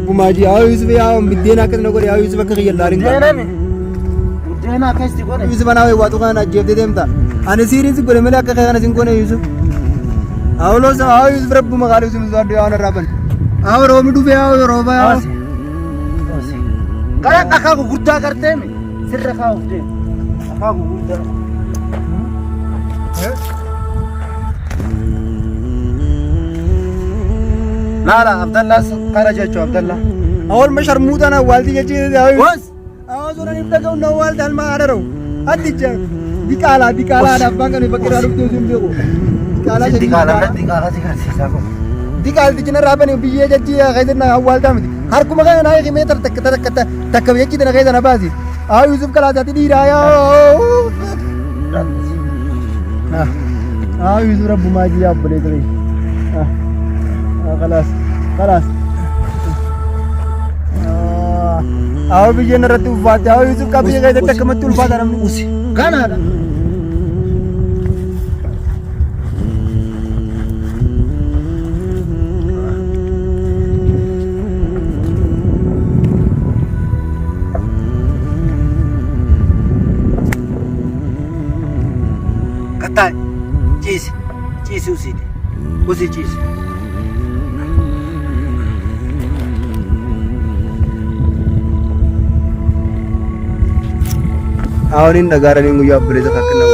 Rabbumaa ji haa Yusuf yaa biddeena akkas na godhe haa Yusuf akka kiyya laalin qaba. Buddeenami. Buddeena akkas si godhe. Yusuf anaa waatu kana ajjeeftee deemta. Ani siiriin si godhe malee akka kee kana sin goone Yusuf. Awloos haa Yusuf rabbuma qaalii Yusuf sodaadhu yaa narraa ban. Haa roobni dhufe haa rooba yaa. Osi. Osi. Gara dhakaa gurguddaa garteemi sirra kaa'uuf deema. Dhakaa gurguddaa. Laala Abdallaas kana jechuu Abdallaa. Awwal ma sharmuutaan awwaalti jechuun haa Yusuf. Os. Awwa suuraan ibsa ga'u na awwaalti almaa haadha Addicha diqaalaa diqaalaa haadha abbaan kan bakka irraa dhufte osoo hin beeku. Diqaalaa jedhi Diqaalaa diqaalaa si garsiisaa kun. Diqaaltichi narraa bane biyyee jechi keessa na awwaaltaa miti. Harkuma kana naa himee tar takka takka takka jechi tana keessa na baasi. Haa Yusuf kalaasaati dhiiraa yaa. Haa Yusuf rabbumaa jii abbolee ture. Kalaas kalaas. Haa biyyeen irratti ulfaatte haa Yusuf qabbii keessatti akkamatti ulfaata namni. Usi. Ganaadha. Kattaa ciisi. Ciisi usiiti. Usi ciisi. Awwaniin dhagaaraniin guyyaa obboleessa kan kennamu.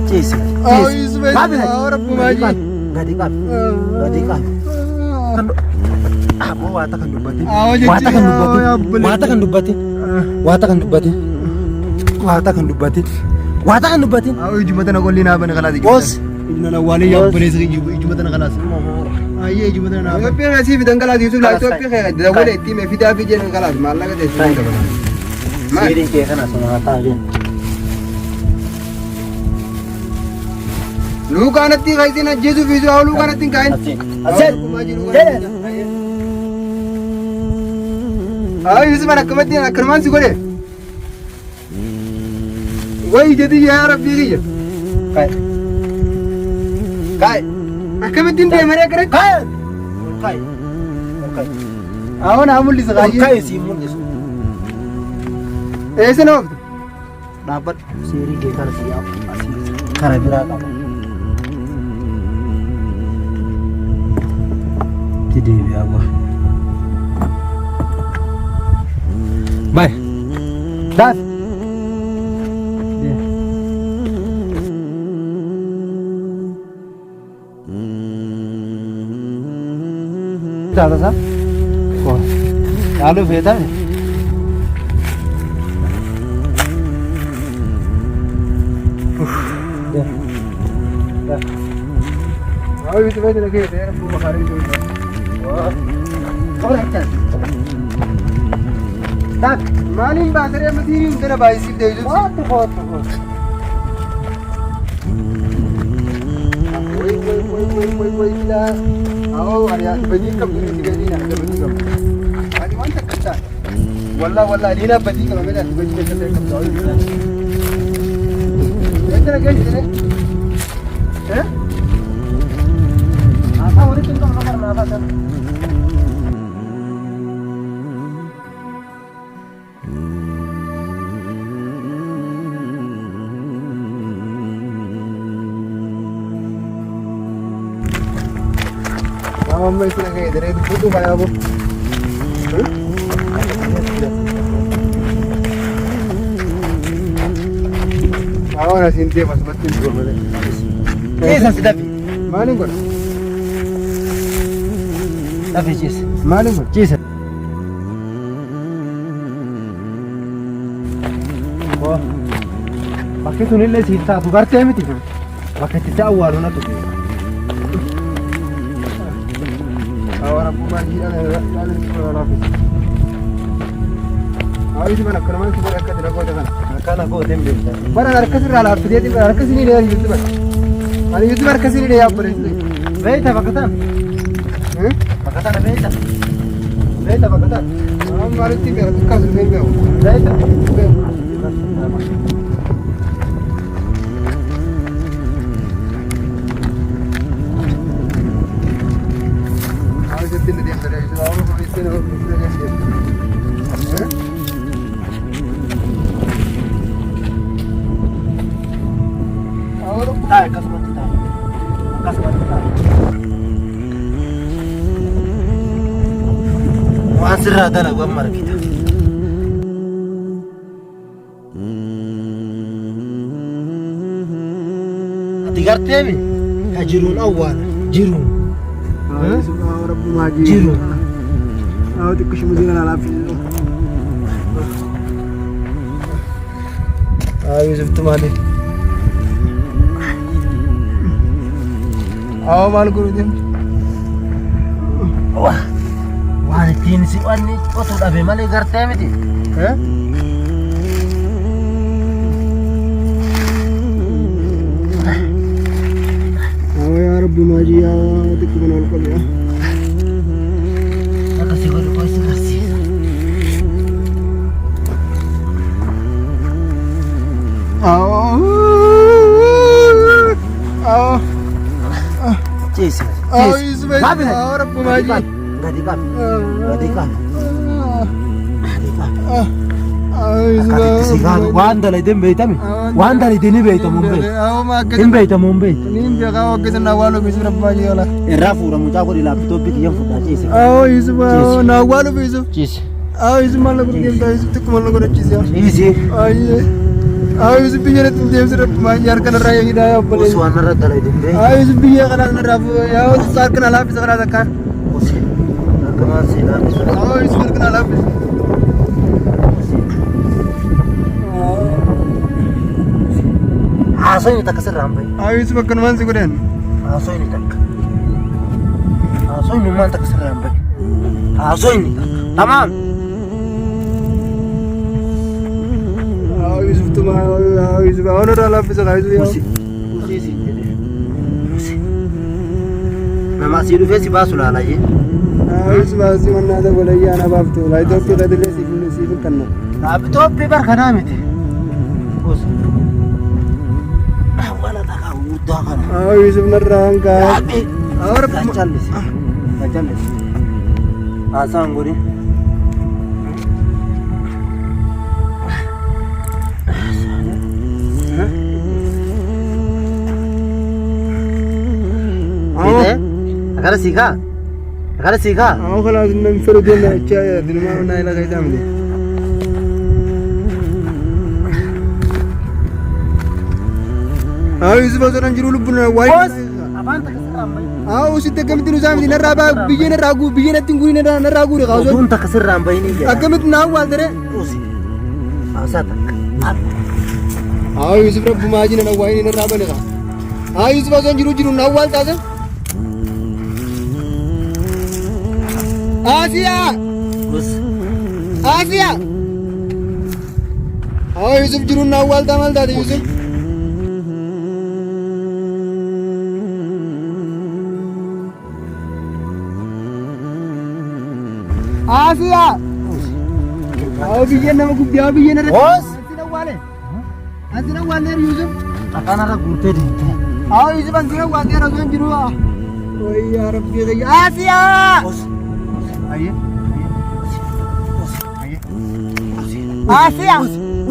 Ciisi. Awwa Ciisi. Yusuf Qabi. awwa rabbumaa Gadi jii. qabi. Gadi qabi. Gadi qabi. Aboo waa takka dubbatin. Awwa Waa takka jechi dubbatin. awwa Waa takka dubbatin. Waa takka dubbatin. Waa takka dubbatin. Waa takka dubbatin. Awwa ijuma tana qolli naa bane kalaas. Os. Ijuma na waalee yaa obboleessa ijuma tana kalaas. Ayyee ijuma tana naa. Itoophiyaan asii fidan kalaas Yusuf laa Itoophiyaa kee dawwale itti hime fidaa fi jedhan kalaas maallaqa teessisuu dabala. Maal? Seeriin kee kana suma haa ta'u. Luukaanatti kan ajjeesuuf Yusuf haa luukaanatti hin kaa'in. Asiin. Asiin. Haa Yusuf akkamatti akkanumaan si godhe. Way jedhi yaa rabbii kiyya. Kaa'e. Kaa'e. Akkamittiin deemanii akkanatti? Kaa'e. Kaa'e. Kaa'e. Awwa naa mul'isa Ol baay'ee. kaa'e siin mul'isu. Eessa na oofte? Dhaabbadhu. Seerii kee kana si yaa'u. Asii kara biraa qaba. Itti deebi'aa bu'a. Bay. Daaf. Taata isaa. Yaaluu feetaa? Maaliin baasaree amma siiriin gara baay'isiif deebisuuf. Kootu kootu kootu. Wai wai wai wai wai wai ila. Awwa ani ati badii qabdu ni gadi na ati badii qabdu. Ani waan takka ta'a. Wallah wallah liina badii qaba malee ati badii takka ta'e qabdu. Eessa na geessite? Eh? Haasaa walitti hin qabnu barnaataa sana. Amma isin akka eederee dubbatu faayaa boo. Awwa asiin deema asumatti hin jiru malee. Ciisa si dafi. Maaliin godha? Dafi ciisa. Maaliin godha? Ciisa. Bakki sunillee siif taatu gartee miti. Bakka itti si awwaalu natu beeka. Awwa rabbummaa jiidhaan irraa Awwa mana akkanumaan si godhe akka itti rakkoo kana. Akkana gooteen beekta. Bara harka sirraa laaffisee harka sinii dheeraa jirti bara. Ani Yusuf harka sinii dheeraa obboleessi. Beekta bakka tana. Bakka tana beekta. Beekta bakka tana. Waan maalitti beeku xiqqaa sun beeku. Beekta. Maal sitti na deemta Yusuf. Awwa fageessee nama deemta. Taa'e akkasumatti taa'e. Akkasumatti taa'e. Waan sirraa dalagu amma argita. Ati garteemi ka jiruun awwaala jiruun. Jiru. Awwa xiqqishuma ziina laalaaffisiisu. Yusuf tumaale. Awwa maal godhu deemtu? Waan ittiin si wanni qotu dhabe malee gartee miti. Awwa yaa Rabbi maajii yaa xiqquma ol qabi. Akka si godhu qoy si garsiisa. Awwa. Ciisi. Awwa Yusuf. Qabi. Awwa Rabbi maajii. Gadi qabi. Gadi qabi. Gadi qabi. Awwa Akkasitti si qabu. Waan dalayde hin beeytami. Waan dalayde ni beeytamu hin beeytu. Hin beeytamu hin beeytu. Niin beekaa wagga sana awwaaluuf Yusuf Rabbi maajii wala. Irraa fuura mucaa godhi laapitooppii kiyyan fudhaa ciisi. Awwa Yusuf na awwaaluuf Yusuf. Ciisi. Awwa Yusuf maal na godhu deemtaa Yusuf xiqquma na godhachiise. Ciisi. Ayyee. Awwa Yusuf biyya natti hin deemsi Rabbi maajii harka narraa eegidhaa yaa obboleessa. Osoo waan narra dalayde hin beeytu. Awwa Yusuf biyya kanaas narraa yaa harka na laaffisa kanaas akka. Osoo akkamaan si laaffisa. Awwa Yusuf harka na laaffisa. Haasoyni takka sirraa hin bahin. Awwa Yusuf akkanumaan si godhan. Haasoyni takka. Haasoyni maal takka sirraa hin bahin. Haasoyni takka. Tamaam. Awwa Yusuf tumaa awwa Yusuf awwa narraa laaffisa kaa Yusuf yaa. Usi. Usii siin jedhe. Usi. Nama asii dhufee si baasu laala jee. Awwa Yusuf asii mannaa ta'u walayyaa na baaftu. Laayitooppii irratti siif hin kenna. Laapitooppii bar kanaa miti. Usi. Awwaala dhagaa gurguddaa kana. Awwa Yusuf narraa hangaa. Yaabbi. Awwa Rabbi. Gachallisi. Gachallisi. Haasaan godhin. Akkana sii kaa? Akkana sii kaa? Awwa kalaas nan fedhu deemna jechaa dinumaa naa ilaa kaitaa miti. Awwa Yusuf osoo nan jiru lubbuun waayee. Afaan takka sirraa hin bahin. Awwa sitti akkamitti nu saamti narraa baa biyyee narraa guu biyyee natti hin guurii narraa guuri kaasoo. Oduun takka sirraa hin bahinii jedha. Akkamitti na awwaaltere? Usi. Haasaa takka. Awwa Yusuf rabbumaa jina na waayee narraa bane kaa. Awwa Yusuf osoo hin jiru jiru na awwaaltaase. Asiyaa! Us. Asiyaa! Awwa Yusuf jiruun na awwaaltaa maal taate Yusuf? Asiyaa! Awwa biyyeen nama gubdi awwa biyyeen irratti. Os. Ansin awwaale. Ansin awwaalleer Yusuf. Afaan irra guurtee deemte. Awwa Yusuf ansin awwaalleer osoo hin jiru. Wayyaa rabbii kiyya. Asiyaa! Os. Ayyee. Us. Asiyaa!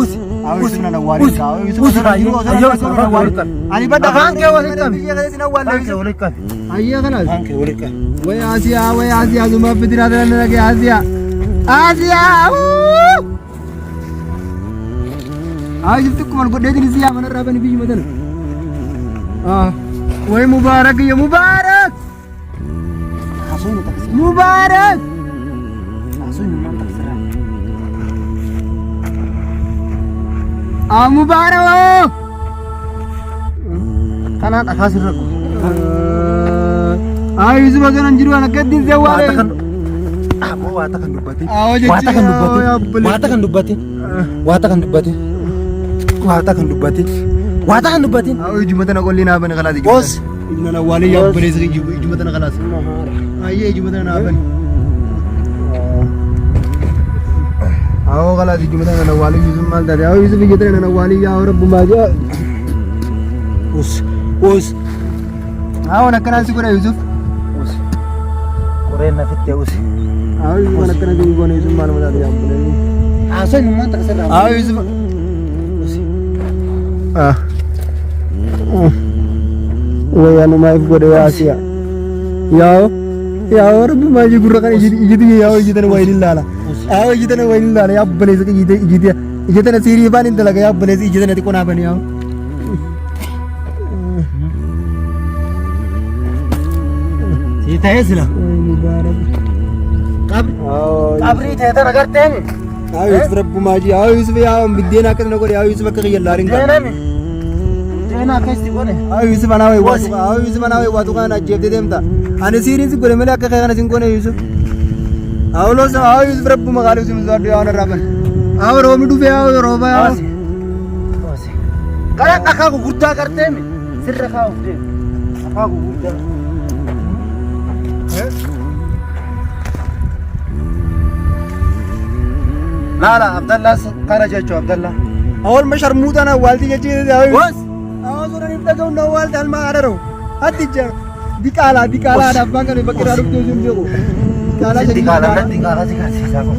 Us. Awwa Yusuf nan awwaalee. Awwa Yusuf Us. nan jiru osoo Ayyoo, nan awwaalee. Ani badda Afaan kee walitti qabi. Biyya keessa sin awwaalle Afaan kee Yusuf. walitti qabi. Ayyee kanaas. Afaan kee walitti qabi. Way Asiyaa way Asiyaa zumaa fitiraa tana nagee Asiyaa. Asiyaa! Haa Yusuf xiqquma ol godheetiin isii yaa manarraa bani biyyuma tana. Way Mubaarak ya Mubaarak! Haasoo inni takka sirraa. Mubaarak! Haasoo inni maal takka sirraa. Ah Mubaarak! Kanaan dhakaa sirra guutu. Ah Yusuf osoo nan jiru akkatti hin Waa sewwaale. takka Aboo waa takka hin dubbatin. Awwa Waa takka hin dubbatin. jechuun Waa takka hin dubbatin. Waa takka hin dubbatin. Waa takka hin dubbatin. Waa takka hin dubbatin. Awwa ijuma tana qolli naa bane kalaas. Boos. Ijuma na awwaalee yaa obboleessa ijuma tana kalaas. Ayyee ijuma tana naa bane. Awwa kalaas ijuma tana na awwaalee Yusuf maal taate? Awwa Yusuf ija tana na awwaalee yaa rabbumaa jaa. Us. Us. Awwa akkanaan si godha Yusuf. Us. Qoreen na fittee usi. Haa Yusuf waan akkana jiru goone Yusuf maal mataa biyyaa bulee. Haasoo inni maanta kasirraa. Haa Yusuf. Ah. Wayyaa numaaf godhe yaa siya. Yaa'oo. Yaa'oo rabbi maajii gurra kana ijiti yaa'oo iji tana wayin ilaala. Yaa'oo iji tana wayin ilaala yaa obboleessa iji iji iji tana siirii baan hin dalaga yaa obboleessa iji tana xiqqoo naa bani yaa'oo. Sii ta'ee sila. Qabrii ta'e tana garteemi. Yaa Yusuf rabbi maajii yaa Yusuf yaa biddeen akkasuma godhe yaa Yusuf akka kiyya laariin qaba. Buddeenami. Buddeena akkasitti godhe. Yaa Yusuf anaa wayi waatu yaa Yusuf anaa wayi waatu kana ajjeeftee deemta. Ani siiriin si godhe malee akka kee kana sin goone Yusuf. Awuloos yaa Yusuf rabbi maqaalee Yusuf sodaadhu yaa narraa bane. Yaa roobni dhufe yaa rooba yaa. Osi. Osi. Gara dhakaa gurguddaa garteemi. Sirra kaa'uuf deema. Dhakaa gurguddaa. Laala Abdallaas kana jechuu Abdallaa. Awwal ma sharmuutaan awwaalti jechuun yaa Yusuf. Osi. Awwa suuraan hin dhaga'u na awwaalti almaa araroo. Hatti jira. Diqaalaa diqaalaa abbaan kan bakka irraa dhufte sun beeku. Diqaalaa jedhi. Diqaalaa diqaalaa si kaasisaa kun.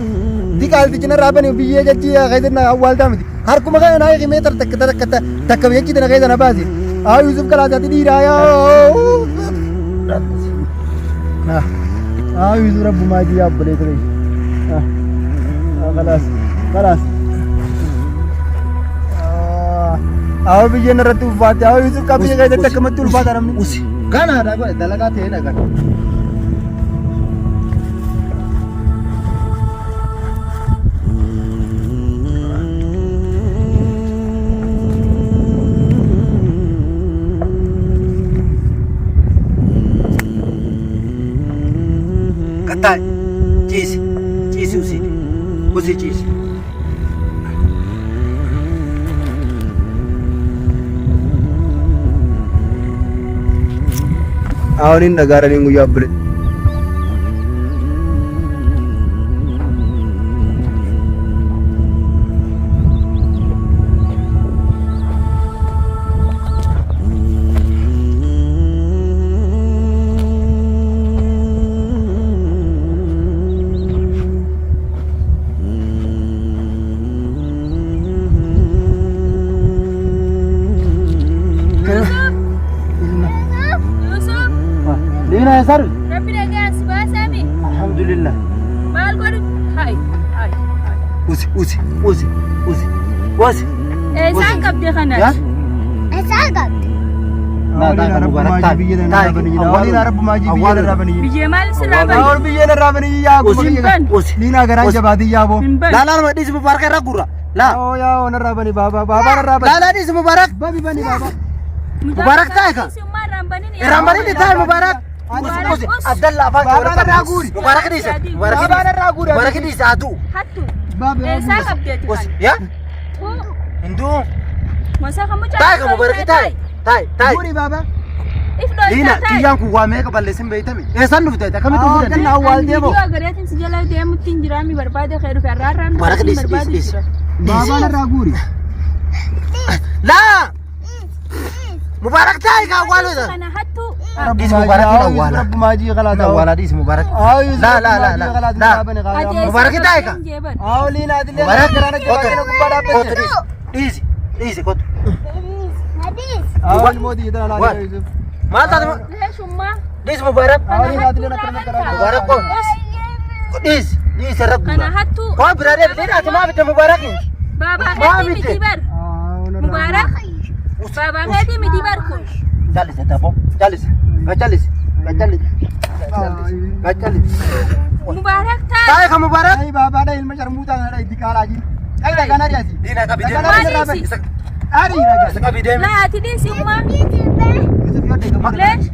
Diqaalti cina raabani biyyee jechi keessa na awwaaltaa miti. Harkuma kana naa himee tar takka takka takka jechi tana keessa na baase. Haa Yusuf kalaasaati dhiiraa yaa. Haa Yusuf rabbumaa jii yaabbalee ture. Kalaas kalaas. Haa biyyeen irratti ulfaate haa Yusuf qabiyyee keessatti akkamatti ulfaata namni. Usi. Ganaadha godhe dalagaa ta'ee dhagaa. Kattaa ciisi ciisi usii usii ciisi. Awon hin dhagaaraniin guyyaa bule. Yusuf, Liina eessarri? Rabbi nagaan si baasami. Alhamdulillah. Maal godhu? Hai, hai, hai. Usi usi usi usi usi. Eessaan qabde Yaa? kanas? Biyyee maal sirraa bani? Awon biyyeen irraa bani yaa Usi. Hin banu. Usi. Liinaa garaan Usi. jabaatii yaaboo. Hin banu. Laa laa dhiisi Mubarak irra gurra. Laa. Yaa yaa on irraa bani baabaa baabaan irraa bani. Laa laa dhiisi Mubarak. Babi bani baabaa. Mubarak taa'e ka. Irraan banin Irraan banin taa'e Mubarak. Usi usi. Abdalla afaan kee Baabaan irraa guuri. Mubarak dhiise. Mubarak Baabaan irraa guuri. Mubarak dhiise haa du'u. Hattu. Baabaa. Eessaa qabdeeti Usi. kana? Yaa? Hin du'u. Masaa kan mucaa Taa'e ka Mubarak taa'e. Taa'e taa'e. Guuri baabaa. If dhoytaa Liina taa'e. kiyyaan kun waa meeqa balleessin beeytami? Eessaan dhufte? Akkamitti Aa, dhufte? ganna awwaaltee boo. Viidiyoo agareetiin si jala deemutti hin jiraami barbaade kee dhufe arraarraan Mubarak dhufe dhiisi dhiisi barbaadu dhiisi. jira. Baabaan irraa guuri. Laa! Mubarak taa'e ka awwaaluu. Kana hattu. Dhiisi Mubarak hin awwaala. Rabbumaa jii qalaa Awwaala dhiisi Mubarak. Laa laa laa laa laa. Mubarak taa'e ka. Haa liinaa dillee Mubarak garaan kottu jabaatii gubbaa kottu dhaabbate. dhiisi dhiisi dhiisi kottu. Haa mootii tana Waan. laalii Yusuf. Maal taate Leeshummaa. dhiisi Mubarak. Haa liinaa dillee akkana garaa Mubarak koo dhiisi dhiisi irra Kana guura. hattu. Koo biraa deebi ati maa bitte Mubarak. Baabaa Maa keetii bitte? miti bar. Mubarak. Baabaa keetii miti bar kun. Jalise taboo jalise gajjalise gajjalise gajjalise. Mubarak taa'e. Taa'e ka Mubarak. Ay baabaadha ilma sharmuutaa kanadha itti qaalaa jiru. Ay dhagaan ari'ati. Diina qabi deemi. Dhagaan irraa bani. Isa Ari dhagaan. isa qabi deemi. Laa ati dhiisi ummaa. Yusuf yoo deegama. Leesh.